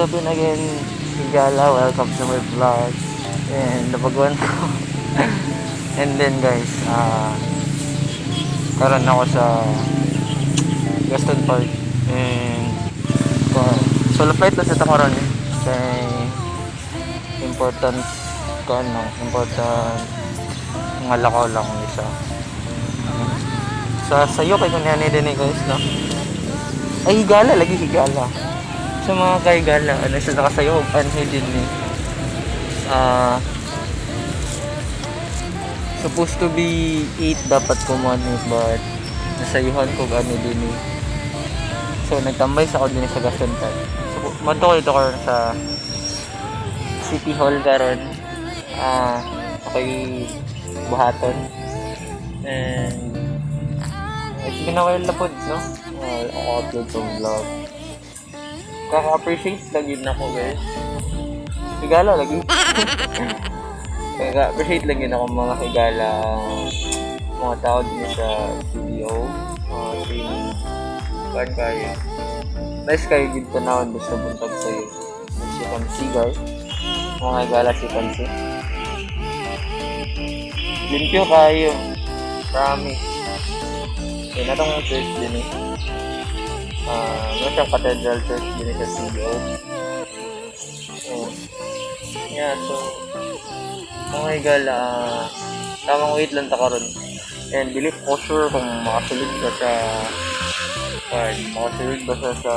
Philippine again. Higala, welcome to my vlog. And nabaguan ko. And then guys, karon ako sa Gaston Park. And solo flight lang sa ta karon eh. Kay important ko ano, important nga lakaw lang isa. Sa sayo kay kunya ni din eh, guys, no? Ay, higala lagi, higala. Sa mga kahigala, ano sa nakasayo, anhi din ni. Supposed to be 8 dapat ko man eh, but nasayuhan ko ano din eh. So, nagtambay sa ako din sa Gaston Park. So, madto ko dito karon sa City Hall karon. Okay, buhaton. And it's been a while na pod, no? Ako upload tong vlog. Kaka-appreciate lagi na ako, guys. Higala lagi. Kaka-appreciate lang yun ako mga higala, mga tao din sa CDO. Si kuan kayo. Nice kayo gid tanawon basta buntag sa'yo. As you can see, guys. Mga higala, as you can see. Limpyo kayo. Promise. Yun na tong church din eh. Ah, siyang cathedral church din eh sa CDO. Oh. Yeah, so mga higala, tamang wait lang ta karon. And dili ko sure kung makasulod ka sa kuan, makasulod ba siya sa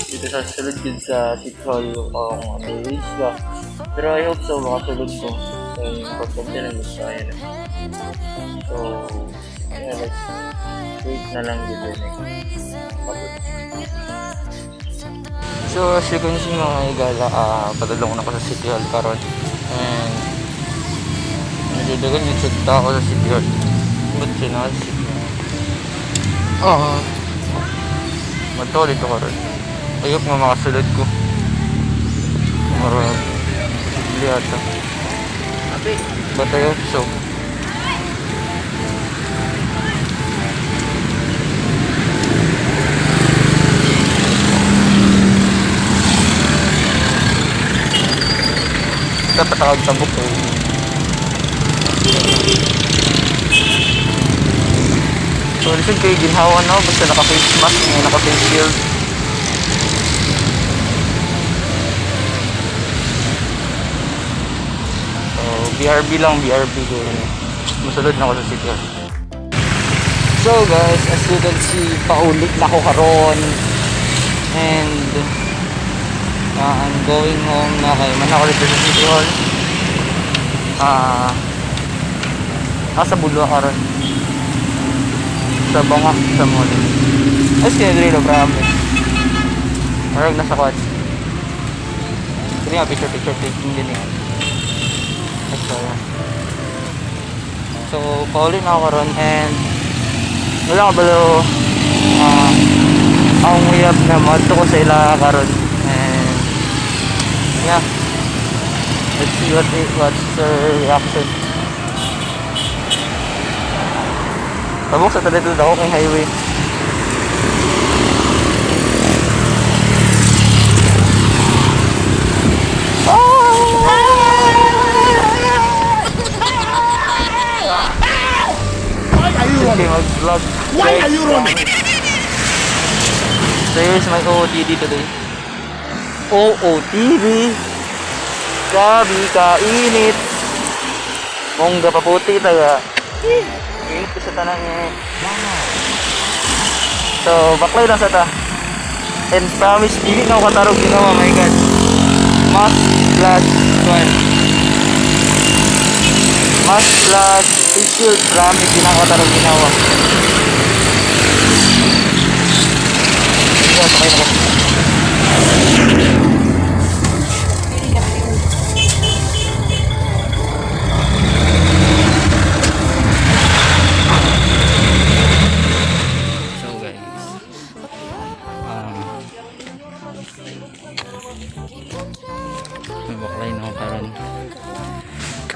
dito sa sulod din sa City Hall o kung underage ka. Pero I hope so, makasulod ko. So, importante lang gusto tayo na. So, yeah, let's wait na lang dito eh. Pagod. So, as you can see, mga higala, padulong na ko sa City Hall karon. And medyo dagan yung sa tao sa City Hall. Ba't siya na sa City Hall? Oo. Madto dito karon. Ayok nga makasulod ko. Marag, posible ata. But I hope so. Dapat ako tabok eh. So, lisod kayo ginhawa no? Basta naka-face mask, may naka-face shield. So, BRB lang, BRB ko yun. Musulod na ako sa City Hall. So guys, as you can see, paulit na ako karon. And I'm going home na kay man ako dito sa City Hall. Nasa Bulua karon. Sa Banga, sa mall. Ay, sinadrilo, promise. Marag nasa kwan. Hindi nga, picture, picture taking din eh. Ay, sorry. So, pauli na ako ron and wala ka balo, akong uyab na madto ko sa ila karon and yeah, let's see what's her reaction. Tabok sa dito ako kay highway. Why are you Sige, running? mag-vlog. Why are you running? So here's my OOTD today. OOTD! Grabe kainit! Mongga paputi taga. Init ko sa tanang eh. So, baklay lang sa ta. And promise, dili na ako katarog ginawa, my God. Mask plus one. Mask plus face shield, promise, di na ako katarog ginawa. Sige, sakay na ko. So guys, nabaklay na ako karon.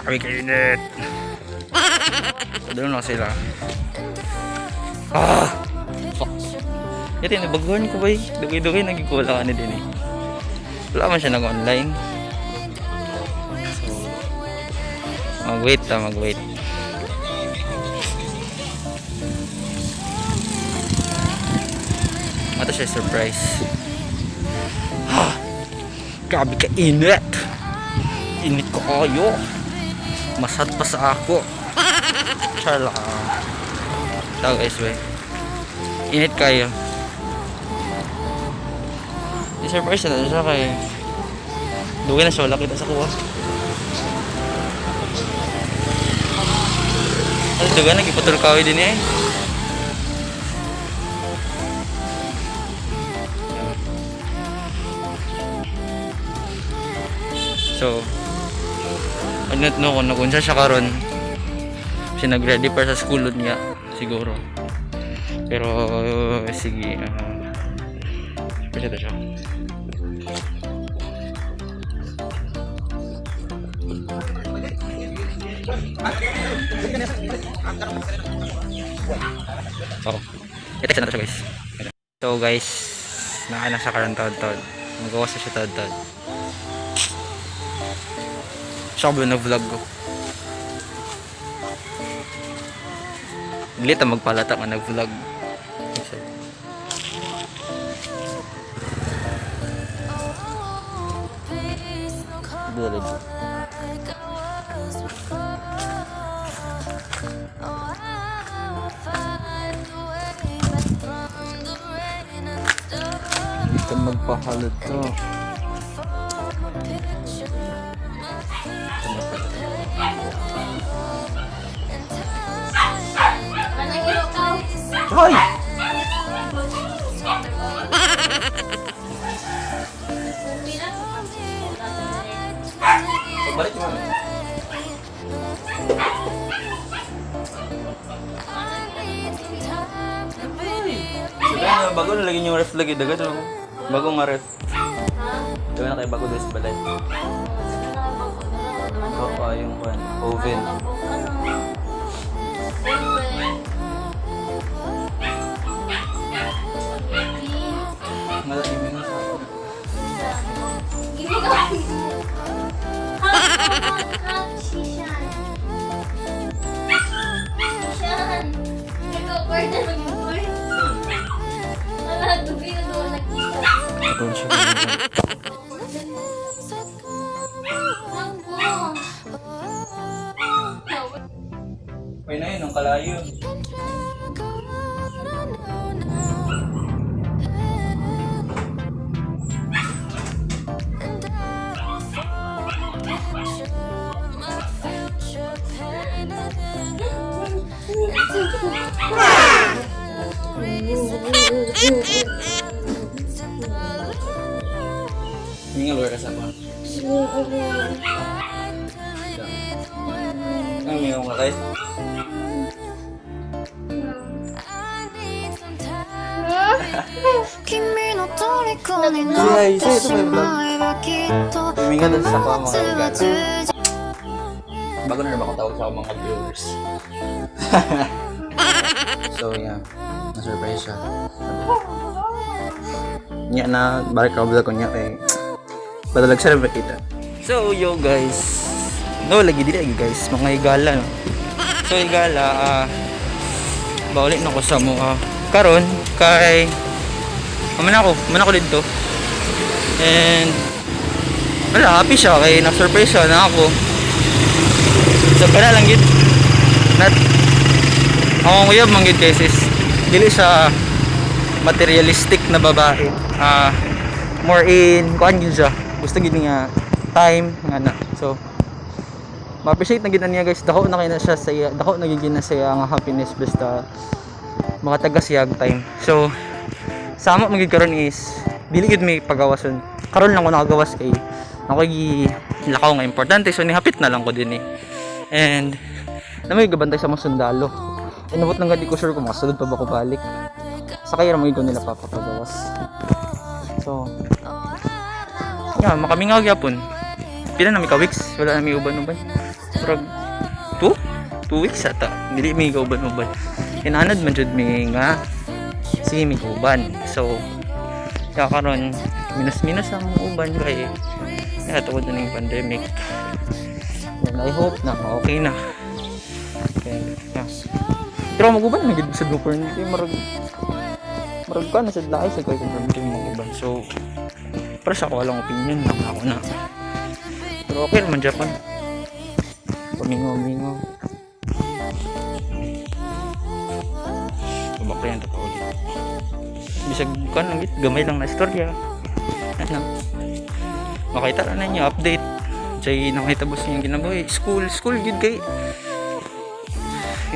Kami kainit. Doon na sila. Ah! Fuck. Ito yung nabaguhan ko ba eh. Dugay-dugay nagigula ka na din eh. Wala man siya nag-online. So, mag-wait ta, mag-wait. Ato siya surprise. Ha! Grabe ka init! Init ko kayo. Masat pa sa ako. Char lang. Tao guys, we. Init kayo. I-surprise na siya kay dugay na siya wala kita sa kuha. Ano, dugay na giputol kahoy din eh. So, ano no kung nagunsa siya karon. Siya nag-ready para sa school niya siguro. Pero sige, surprise na siya. Oh. I-text na to siya, guys. So guys, naka na siya karon taod-taod. Magawas na siya taod-taod. Siya ba na-vlog ko? Dili ta magpalata nga nag-vlog. Isa. Dili. Dito magpahalot to. Hoy! Pagbalik mo. Sabi bago na lagi yung ref lagi dagat ano? Bago nga ref. Diba na kayo bago des balay? Oo, yung kwan, oven. Malaki mo sa Shishan. Shishan. Nag-over na lang yung boy. Wala, gabi na doon nakita. Ito siya. Ako. May na yun, ang kalayo. Hindi nga lugar ka sa pa. Ano may nga kay? 君の虜になってしまえばきっとこ Huminga の dun sa pa mga 夏は higala. 充実 Bago na rin ako tawag sa mga viewers. So yeah, na-surprise siya. Nya na, balik ka vlog ko niya kay padalag siya rin makita. So yo guys, no lagi dili lagi guys, mga higala no. So higala, baulit na ko sa mo. Karon kay man ako dito. And wala, happy siya kay na-surprise siya na ako. So kana lang gid. Not ako uyab man gid guys is dili siya materialistic na babae. More in kuan gyud siya. Gusto gid niya time nga na. So ma-appreciate na gid na niya guys. Dako na kay na siya sa iya, dako na gid na siya nga happiness basta makataga siya og time. So sa amo man gid karon is dili gid may pagawason. Karon lang ko nakagawas kay ako gi lakaw nga importante, so nihapit na lang ko din eh. And na may gabantay sa mga sundalo. Inabot lang gadi ko sure kung makasunod pa ba ko balik. Sa kaya ra ko nila papapagawas. So, yeah, makamingaw gyapon. Pila na mi ka weeks? Wala na mi uban-uban. Murag 2? 2 weeks ata. Dili mi kauban-uban. Inanad man jud mi nga sige mi kauban. So, kaya karon Minus-minus ang uban kay kaya tungod na ng pandemic. And I hope na okay na. Okay, yeah. Pero mag-uban na gid sa group kay murag ka na sa lahi sa kay kung permit mag-uban. So para sa ako walang opinion lang ako na. Pero okay naman Japan. Pamingaw-mingaw. Tumakyan ta pa ulit. Bisag kan lang gid, gamay lang na istorya. Ano? Makita ra na ninyo update. Say nakita boss yung ginabuhi. School, school gid kay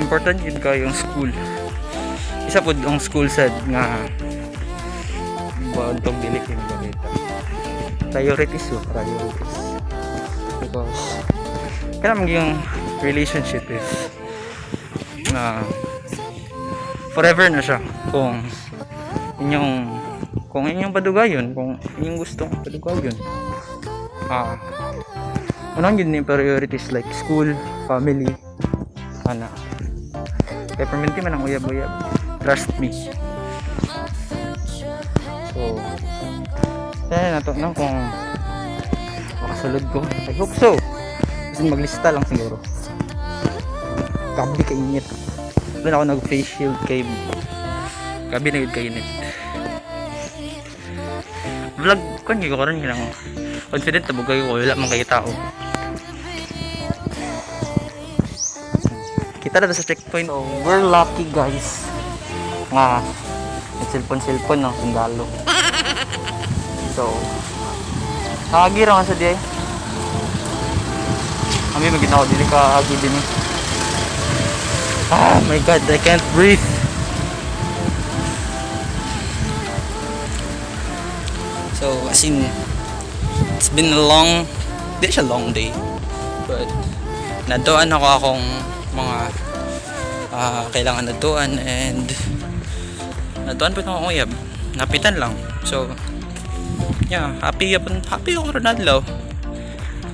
important gid kayo yung school. Isa pod ang school sad nga bantong dili kay makita. Priorities oh, priorities. Because kaya yung relationship is na forever na siya kung inyong padugayon, kung inyong gustong padugayon. Ano ang yun yung priorities like school, family, ana. Kaya permanente man ang uyab-uyab. Trust me. So, kaya na to, no, kung makasulod ko. I hope so. Kasi maglista lang siguro. Gabi kainit. Wala ako nag face shield kay gabi na yun kainit. Vlog ko hindi ko karon lang confident na kayo, wala man kayo tao. Kita na sa checkpoint. So, we're lucky, guys. Nga, nag-cellphone-cellphone ng sundalo. So, nakagi ra man sa di. Kami magina ako dili ka agi din eh. Oh my God, I can't breathe. So, as in, it's been a long, di siya long day, but naduan ako akong mga kailangan naduan and naduan pa akong uyab. Napitan lang. So, yeah, happy yapon, happy ako ron adlaw.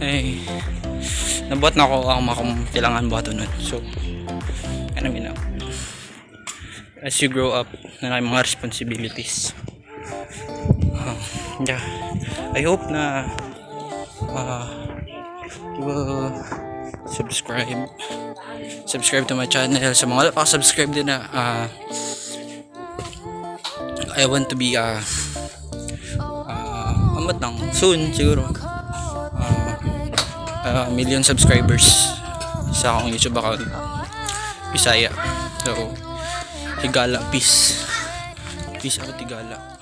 Eh, nabuhat na ako ang mga kailangan buhaton nun. So, ano yun, as you grow up, na mga responsibilities. Yeah. I hope na you will subscribe to my channel. Sa mga wala pa subscribe din na I want to be amot lang soon siguro million subscribers sa akong YouTube account, Bisaya. So, higala, peace, peace out, higala.